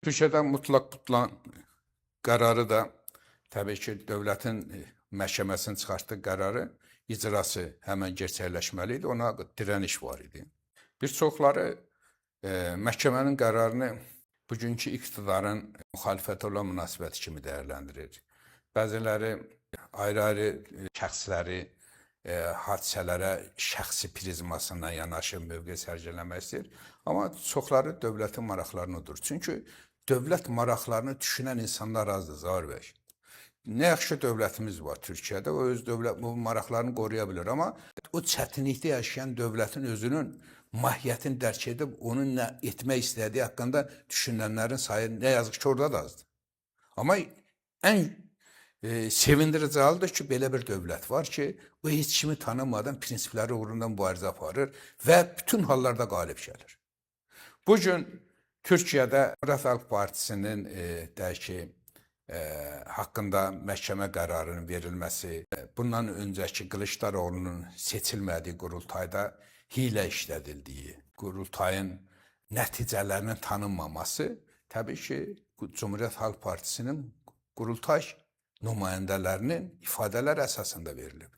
Türkiyədə mutlaq butlan qərarı da təbii ki, dövlətin məhkəməsinin çıxartdığı qərarı icrası həmən gerçəkləşməli idi. Ona dirəniş var idi. Bir çoxları məhkəmənin qərarını bugünkü iqtidarın müxalifətə olan münasibəti kimi dəyərləndirir. Bəziləri ayrı-ayrı şəxsləri hadisələrə şəxsi prizmasından yanaşıb mövqe sərgiləmək istəyir. Amma çoxları dövlətin maraqlarını udur. Çünki dövlət maraqlarını düşünən insanlar azdır, Zaur bəy. Nə yaxşı dövlətimiz var Türkiyədə, o öz dövlət bu maraqlarını qoruya bilər, amma o çətinlikdə yaşayan dövlətin özünün mahiyyətini dərk edib onun nə etmək istədiyi haqqında düşünənlərin sayı nə yazıq ki, orada da azdır. Amma ən sevindirici haldır ki, belə bir dövlət var ki, o heç kimi tanımadan prinsipləri uğrunda mübarizə aparır və bütün hallarda qalib gəlir. Bu gün Türkiyədə Cümhuriyyət Xalq Partisinin deyək ki, haqqında məhkəmə qərarının verilməsi, bundan öncəki Kılıçdaroğlu'nun seçilmədiyi qurultayda hiylə işlədildiyi, qurultayın nəticələrinin tanınmaması təbii ki, Cümhuriyyət Xalq Partisinin qurultay nümayəndələrinin ifadələr əsasında verilib.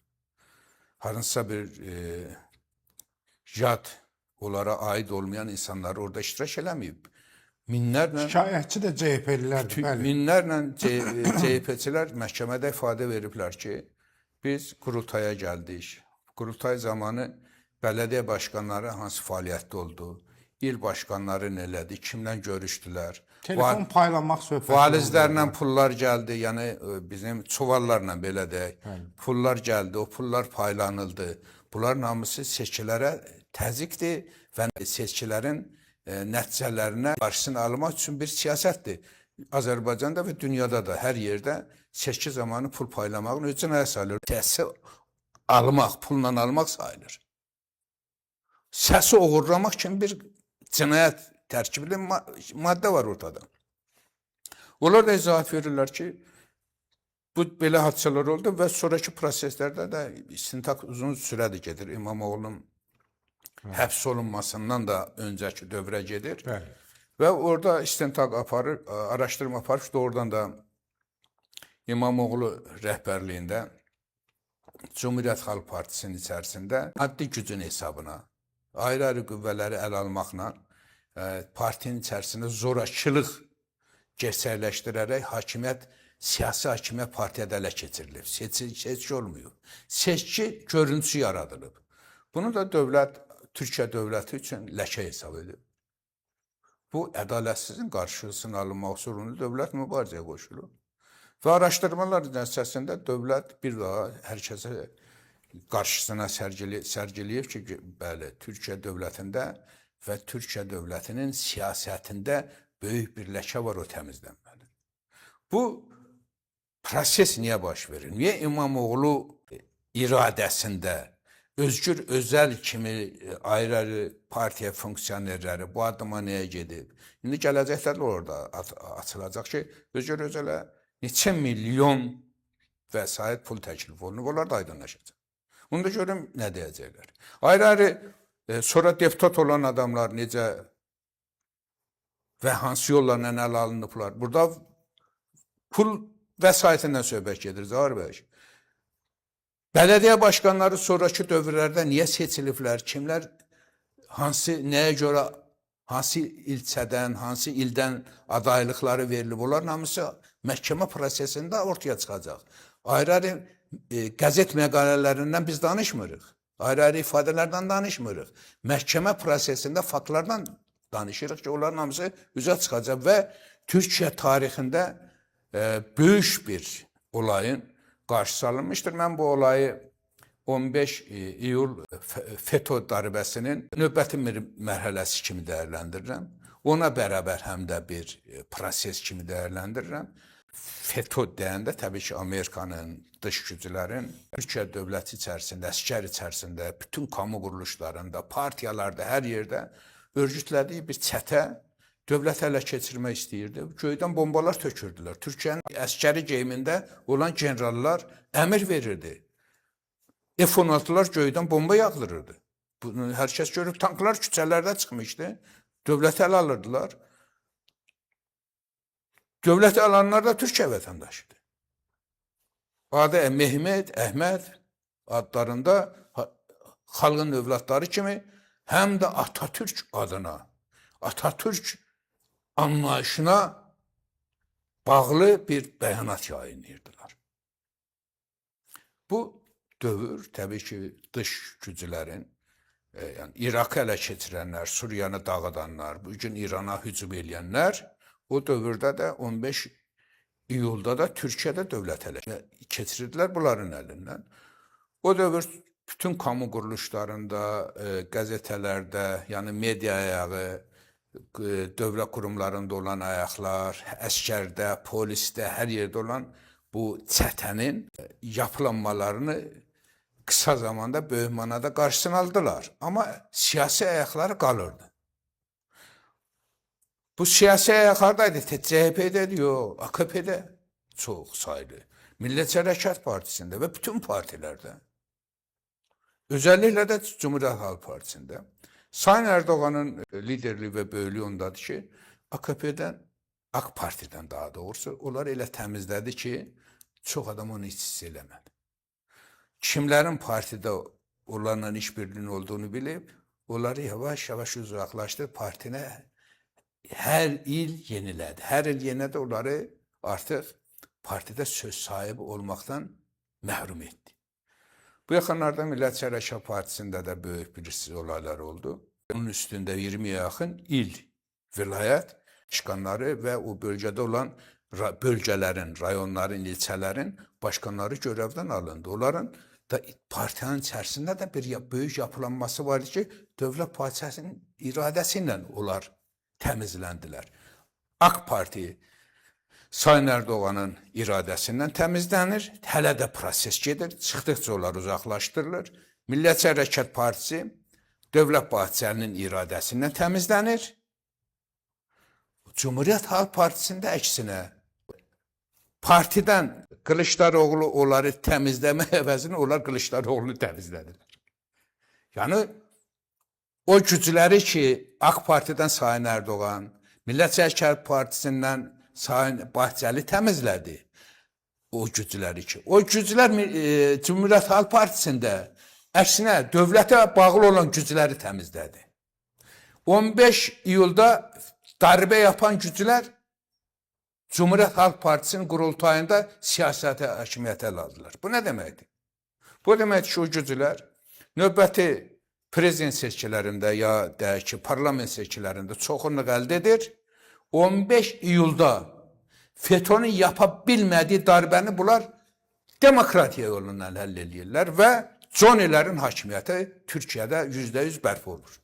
Hansısa bir yad, onlara aid olmayan insanlar orada iştirak eləməyib. Minlərlə Şikayətçi də CHP-lilərdir, bəli. Minlərlə CHP-çilər məhkəmədə ifadə veriblər ki, biz qurultaya gəldik. Qurultay zamanı bələdiyyə başqanları hansı fəaliyyətdə oldu, il başqanları nə elədi, kimlə görüşdülər. Telefon paylamaq söhbəti. Valizlərlə pullar gəldi, yəni bizim çuvallarla belə deyək. Pullar gəldi, o pullar paylanıldı. Bunların hamısı seçkilərə təzyiqdir və seçkilərin nəticələrinə qarşısını almaq üçün bir siyasətdir. Azərbaycanda və dünyada da hər yerdə seçki zamanı pul paylamağın öz cinayət sayılır. Səsi almaq, pulla almaq sayılır. Səsi oğurlamaq kimi bir cinayət tərkibli maddə var ortada. Onlar da izahat verirlər ki, bu belə hadisələr oldu və sonraki proseslərdə də istintaq uzun sürədir gedir. İmamoğlu'nun həbs olunmasından da öncəki dövrə gedir. Bəli. Və orada istintaq aparır, araşdırma aparır. Doğrudan da İmamoğlu rəhbərliyində Cümhuriyyət Xalq Partisinin içərisində maddi gücün hesabına ayrı-ayrı qüvvələri əl almaqla partinin içərisində zorakılıq gerçəkləşdirərək hakimiyyət, siyasi hakimiyyət partiyada ələ keçirilib. Seçki olmuyor. Seçki görüntüsü yaradılıb. Bunu da dövlət, Türkiyə dövləti üçün ləkə hesab edib. Bu ədalətsizin qarşısının alınmaq uğrunda dövlət mübarizəyə qoşulur. Və araşdırmalar nəticəsində dövlət bir daha hər kəsə qarşısına sərgiləyib ki, bəli, Türkiyə dövlətində və Türkiyə dövlətinin siyasətində böyük bir ləkə var, o təmizlənməlidir. Bu proses niyə baş verir? Niyə İmamoğlu iradəsində Özgür Özel kimi ayrı-ayrı partiya funksionerləri bu addıma nəyə gedib? İndi gələcəkdə də orada açılacaq ki, Özgür Özelə neçə milyon vəsait pul təklif olunub, onlar da aydınlaşacaq. Onu da görüm nə deyəcəklər. Ayrı-ayrı sonra deputat olan adamlar necə və hansı yollarla ələ alınıblar. Burada pul vəsaitindən söhbət gedir, Zaur bəy. Bələdiyyə başqanları sonraki dövrlərdə niyə seçiliblər, kimlər, hansı, nəyə görə, hansı ilçədən, hansı ildən adaylıqları verilib, onların hamısı məhkəmə prosesində ortaya çıxacaq. Ayrı-ayrı qəzet məqalələrindən biz danışmırıq. Ayrı-ayrı ifadələrdən danışmırıq. Məhkəmə prosesində faktlardan danışırıq ki, onların hamısı üzə çıxacaq və Türkiyə tarixində böyük bir olayın qarşısı alınmışdır. Mən bu olayı 15 iyul FETÖ darbəsinin növbəti bir mərhələsi kimi dəyərləndirirəm. Ona bərabər həm də bir proses kimi dəyərləndirirəm. FETÖ deyəndə təbii ki, Amerikanın, dış güclərin Türkiyə dövləti içərisində, əskər içərisində, bütün kamu quruluşlarında, partiyalarda, hər yerdə örgütlədiyi bir çətə dövlət ələ keçirmək istəyirdi. Göydən bombalar tökürdülər. Türkiyənin əskəri geyimində olan generallar əmr verirdi. F-16'lar göydən bomba yağdırırdı. Bunu hər kəs görüb, tanklar küçələrdə çıxmışdı. Dövləti ələ alırdılar. Dövlət alanlar da Türkiyə vətəndaşıdır. Adı Mehmet, Əhməd adlarında xalqın övladları kimi həm də Atatürk adına, Atatürk anlayışına bağlı bir bəyanat yayınlayırdılar. Bu dövr təbii ki, dış güclərin, yəni İraqı ələ keçirənlər, Suriyanı dağıdanlar, bu gün İrana hücum eləyənlər o dövrdə də 15 iyulda da Türkiyədə dövlət ələ keçirdilər bunların əlindən. O dövr bütün kamu quruluşlarında, qəzetələrdə, yəni media ayağı, dövlət qurumlarında olan ayaqlar, əskərdə, polisdə, hər yerdə olan bu çətənin yapılanmalarını qısa zamanda böyük manada qarşısını aldılar. Amma siyasi ayaqları qalırdı. Bu siyasi ayaq hardaydı? CHP-də yox, AKP-də çox saylı. Milliyetçi Hərəkat Partisində və bütün partilərdə. Özellikle də Cumhuriyet Halk Partisi'nde. Sayın Erdoğan'ın liderliği ve böyüklüyü ondadır ki, AKP'den, AK Parti'den daha doğrusu, onlar elə təmizlədi ki, çox adam onu hiç hiss eləmədi. Kimlərin partidə onlarla işbirliğinin olduğunu bilib, onları yavaş yavaş uzaqlaşdırıb partinə hər il yenilədi. Hər il yenilədi, onları artıq partidə söz sahibi olmaqdan məhrum etdi. Bu yaxınlarda Milliyetçi Hərəkat Partisində də böyük bilirsiniz olaylar oldu. Onun üstündə 20-yə yaxın il, vilayət başkanları və o bölgədə olan bölgələrin, rayonların, ilçələrin başkanları görevdən alındı. Onların da partiyanın içərisində də bir böyük yapılanması var idi ki, Dövlət Partiyasının iradəsi ilə onlar təmizləndilər. AK Parti Sayın Erdoğan'ın iradəsindən təmizlənir. Hələ də proses gedir. Çıxdıqca onlar uzaqlaşdırılır. Milliyetçi Hərəkat Partisi Dövlət Bahçəlinin iradəsindən təmizlənir. Cumhuriyet Halk Partisi'ndə əksinə partidən Kılıçdaroğlu onları təmizləmə əvəzinə onlar Kılıçdaroğlu'nu təmizlədilər. Yəni o gücləri ki, AK Parti'dən Sayın Erdoğan, Milliyetçi Hərəkat Partisi'ndən Sayın Bahçeli təmizlədi. O gücləri ki, o güclər Cumhuriyet Halk Partisi'ndə əksinə dövlətə bağlı olan gücləri təmizlədi. 15 iyulda darbə yapan güclər Cumhuriyet Halk Partisi'nin qurultayında siyasətə, hakimiyyətə əl aldılar. Bu nə deməkdir? Bu deməkdir ki, o güclər növbəti prezident seçkilərində ya deyək ki, parlament seçkilərində çoxunluq əldə edir. 15 iyulda FETÖ'nün yapa bilmədiyi darbəni bunlar demokratiya yolundan həll eləyirlər və Johnny'lərin hakimiyyəti Türkiyədə %100 bərpa olur.